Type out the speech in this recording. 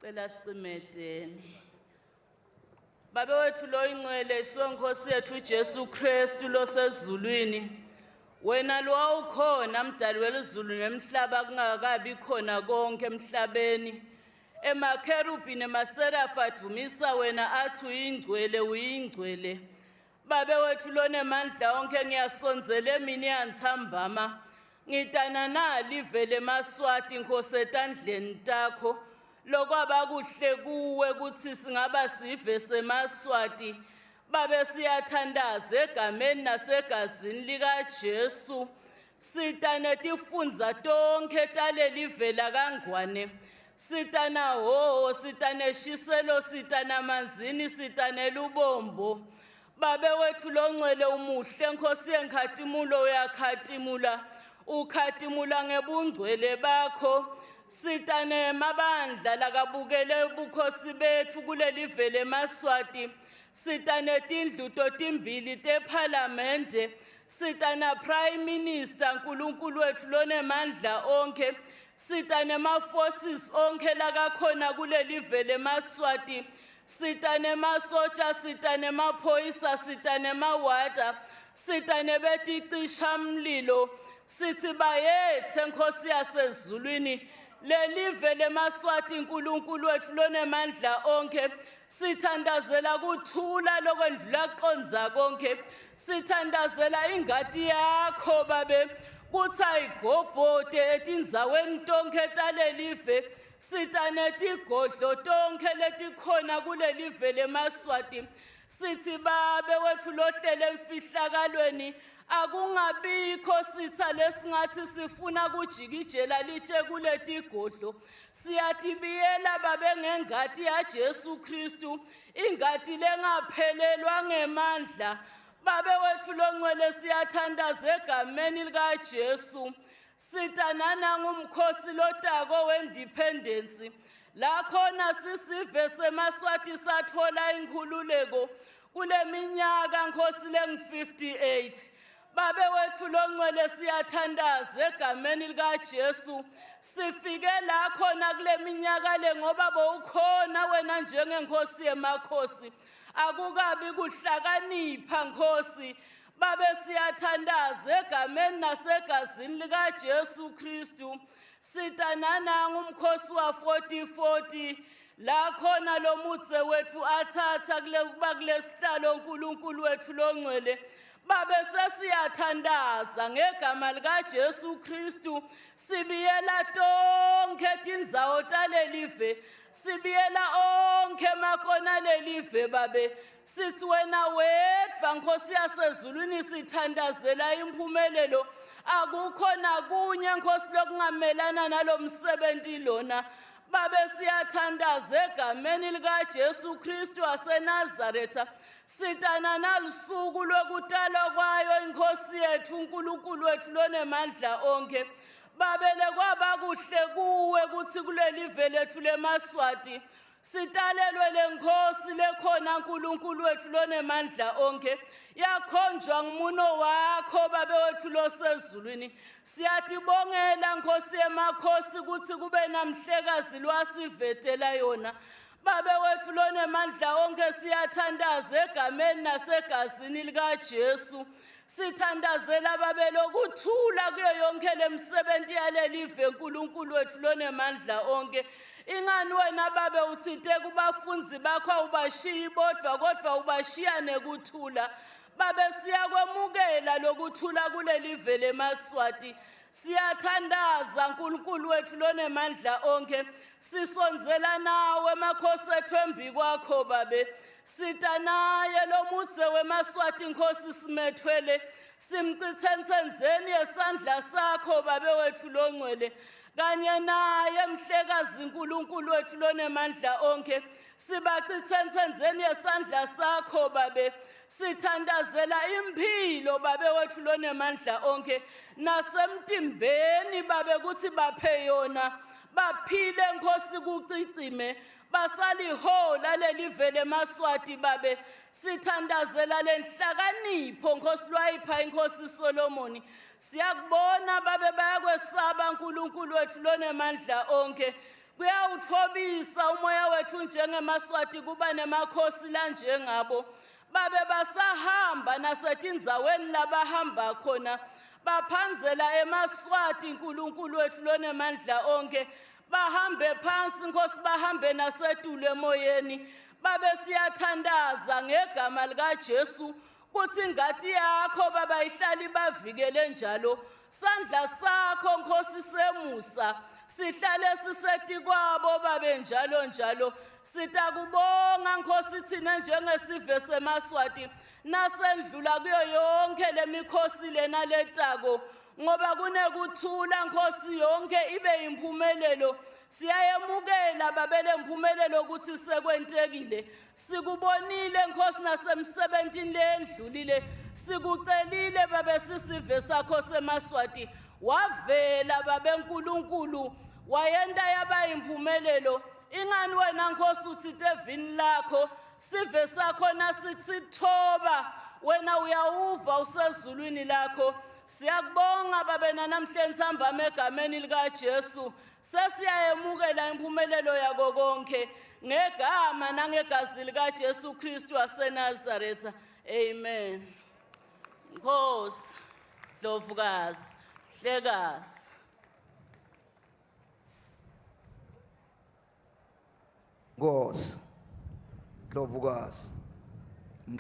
Cela sicimeteni. Babe wethu loyingcwele sonkosi yethu Jesu Kristu losezulwini. Wena lowawukhona mdali welizulu nemhlaba kungakabi khona konke emhlabeni. Emakherubhi nemaserafa advumisa wena athi uyingcwele uyingcwele. Babe wethu lonemandla onke ngiyasondzela emini yantsambama. Ngitana nali vele emaSwati Nkosi etandleni takho. Lokwaba kuhle kuwe kutsi singaba sive semaSwati. Babe siyathandaza egameni nasegazini likaJesu. Sita netifundza tonkhe talelive lakaNgwane. Sita naHhohho, sita neShiselo, sita naManzini, sita neLubombo. Babe wetfu longcwele umuhle Nkosi yenkhatimulo uyakhatimula. Ukhatimula ngebungcwele bakho. Sita nemabandla lakabukele bukhosi betfu kulelive lemaSwati. Sita netindlu totimbili tephalamende. Sita na Prime Minister Nkulunkulu wetfu lonemandla onkhe. Sita nema-forces onkhe lakakhona kulelive lemaSwati. Sita nemasotsha, sita nemaphoyisa, sita nemawada, sita nebeticishamlilo. Sithi bayethe Nkosi yasezulwini lelive lemaSwati Nkulunkulu wetfu lonemandla onkhe sithandazela kuthula lokwendlula kuqondza konke sithandazela ingati yakho babe kutsi ayigobhote etindzaweni tonkhe talelive sita netigodlo tonkhe letikhona kulelive lemaSwati sithi babe wetfu lohlele emfihlakalweni akungabikho sitha lesingathi sifuna kujikijela litshe kuletigodlo siyatibiyela babe ngengati yaJesu Kristu ingati lengaphelelwa ngemandla babe wetfu longcwele siyathandaza egameni likaJesu sita nanangumkhosi lotako weindependence la khona sisive semaSwati sathola inkhululeko kule minyaka Nkosi lengu-58 Babe wetfu longcwele siyathandaza egameni likaJesu sifike la khona kule minyaka le ngoba bowukhona wena njengenkosi yemakhosi akukabi kuhlakanipha Nkosi babe siyathandaza egameni nasegazini likaJesu Kristu sita nanangu umkhosi wa 4040 la khona lo mutse wetfu athatha kule kuba kulesihlalo uNkulunkulu wetfu longcwele babe sesiyathandaza ngegama likaJesu Kristu sibiyela tonke tindzawo talelive sibiyela onkhe emakona lelive babe sithi wena wedwa Nkosi yasezulwini sithandazela impumelelo akukho nakunye Nkosi lokungamelana nalomsebenzi lona Babe siyathandaza egameni likaJesu Kristu waseNazaretha sitana nalusuku lwekutalwa kwayo inkosi yethu uNkulunkulu wethu lonemandla onke babele kwaba kuhle kuwe kutsi kuleli ve letfu lemaSwati sitalelwe lenkosi lekhona uNkulunkulu wethu lonemandla onke yakhonjwa ngumuno wakho babe wethu losezulwini Siyatibongela Nkosi yemakhosi kutsi kube namhlekazi lwasivetela yona. Babe wetfu lonemandla onke siyathandaza egameni nasegazini likaJesu. Sithandazela babe lokuthula kuyo yonke lemisebenzi yalelive uNkulunkulu wetfu lonemandla onke. Ingani wena babe utsite kubafunzi bakho awubashiyi bodvwa kodvwa ubashiya nekuthula. Babe siyakwemukela lokuthula kulelive lemaSwati. Siyathandaza Nkulunkulu wethu lonemandla onke. Sisondzela nawe makhosi ethu embi kwakho babe. Sita naye lomudze wemaSwati Nkosi simethwele. Simcithe ensenzeni yesandla sakho babe wethu longcwele. Kanye naye mhlekazi uNkulunkulu wethu lonemandla onke sibacithe ensenzeni yesandla sakho babe sithandazela impilo babe wethu lonemandla onke nasemtimbeni babe kuthi baphe yona baphile nkosi kucicime basalihola lelive lemaSwati babe sithandazela lenhlakanipho nkosi lwayipha inkosi Solomoni siyakubona babe bayakwesaba uNkulunkulu wethu lonemandla onke. Kuyawutfobisa umoya wetfu njengemaswati kuba nemakhosi lanjengabo. Babe basahamba nasetindzaweni labahamba khona baphanzela emaSwati Nkulunkulu wetfu lonemandla onkhe bahambe phansi Nkosi bahambe nasetulu emoyeni babe siyathandaza ngegama likaJesu kuthi ingati yakho baba ihlale ibavikele njalo sandla sakho Nkosi semusa sihlale sisetikwabo babe njalo njalo sitakubonga Nkosi thina njengesive semaSwati nasendlula kuyo yonke lemikhosi lena letako ngoba kunekuthula Nkosi yonke ibe impumelelo siyayemukela babele impumelelo ukuthi sekwentekile sikubonile Nkosi nasemsebentini lendlulile sikucelile babe sisive sakho semaSwati wavela babe nkulunkulu wayenta yaba impumelelo ingani wena Nkosi uthite evini lakho sive sakho nasithithoba wena uyawuva usezulwini lakho siyakubonga babe namhlanje sihamba egameni likaJesu sesiyayemukela impumelelo yako konke ngegama nangegazi likaJesu Kristu waseNazaretha amen Nkosi Ndlovukazi Hlekazi Nkosi Ndlovukazi.